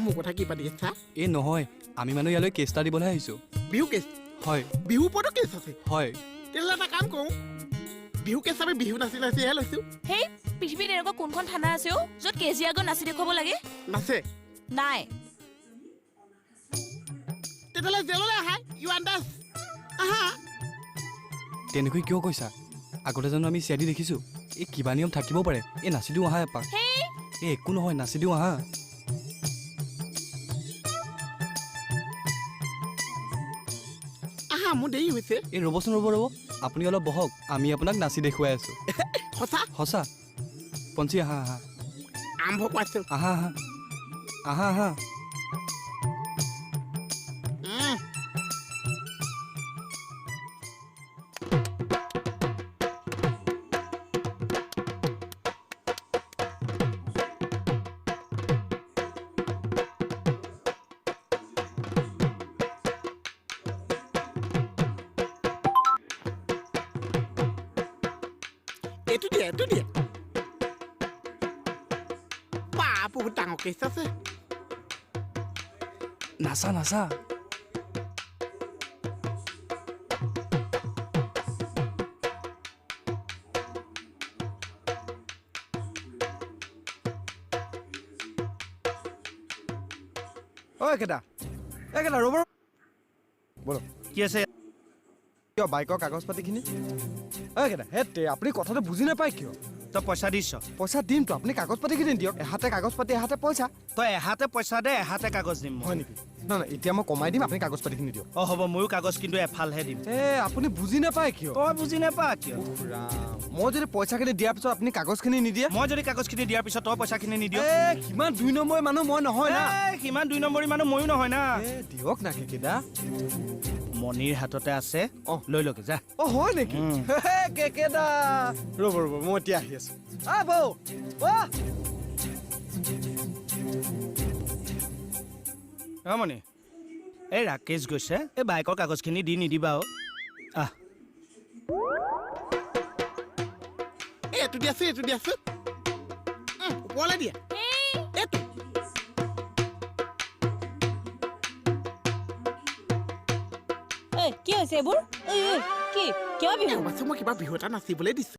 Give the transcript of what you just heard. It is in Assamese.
মোৰ কথা কি পাতি আছা? এই নহয়, আমি মানে ইয়ালৈ কেছ এটা দিবলৈ আহিছোঁ। বিহু কেছ? হয়। বিহু ওপৰতো কেছ আছে? হয়। তেতিয়াহ'লে এটা কাম কৰোঁ, বিহু কেছ আমি বিহু নাচি নাচিহে লৈছোঁ। সেই পৃথিৱীত এনেকুৱা কোনখন থানা আছে অ' য'ত কেজিৰ আগত নাচি দেখুৱাব লাগে? নাচে নাই। তেতিয়াহ'লে জেললৈ আহা, ইউ আণ্ডাৰ আহা। তেনেকৈ কিয় কৈছা? আগতে জানো আমি চিয়াদি দেখিছোঁ? এই কিবা নিয়ম থাকিব পাৰে। এই নাচি দিওঁ আহা এপাক। এই একো নহয়, নাচি দিওঁ আহা। আহা, মোৰ দেৰি হৈছে। এই ৰ'বচোন, ৰ'ব ৰ'ব, আপুনি অলপ বহক, আমি আপোনাক নাচি দেখুৱাই আছোঁ। সঁচা? সঁচা। পঞ্চী আহা আহা। আৰম্ভ কৰাইছোঁ। আহা আহা আহা আহা। এইটো দিয়া, এইটো দিয়া। বা, বহুত ডাঙৰ কেছ আছে। নাচা নাচা। অ একেটা একেটা ৰ'ব, ব'লক। কি আছে? কিয় বাইকৰ কাগজ পাতিখিনি? অ একেটা, হেই আপুনি কথাটো বুজি নাপায় কিয়? তই পইচা দিছ? পইচা দিমতো, আপুনি কাগজ পাতিখিনি দিয়ক। এহাতে কাগজ পাতি, এহাতে পইচা। তই এহাতে পইচা দে, এহাতে কাগজ দিম। হয় নেকি? নহয় নহয়, এতিয়া মই কমাই দিম, আপুনি কাগজ পাতিখিনি দিয়ক। অ হ'ব, ময়ো কাগজ কিন্তু এফালহে দিম। এ আপুনি বুজি নাপায় কিয়? তই বুজি নাপা কিয়? ৰাম, মই যদি পইচাখিনি দিয়াৰ পিছত আপুনি কাগজখিনি নিদিয়ে? মই যদি কাগজখিনি দিয়াৰ পিছত তই পইচাখিনি নিদিয়? এ সিমান দুই নম্বৰী মানুহ মই নহয় না। সিমান দুই নম্বৰী মানুহ ময়ো নহয় না। এ দিয়ক না কেকেদা। মণিৰ হাততে আছে, অ লৈ লগে যা। অ হয় নেকি? কেকেদা ৰ'ব ৰ'ব, মই এতিয়া আহি আছো। আ বৌ, অ মণি, এই ৰাকেশ গৈছে, এই বাইকৰ কাগজখিনি দি নিদিবা অ। আহ, এইটো দিয়াচোন, এইটো দিয়াচোন। ওপৰলৈ দিয়া। এইটো। কি হৈছে এইবোৰ? কি কিয় বিহু? মই কিবা বিহু এটা নাচিবলৈ দিছোঁ।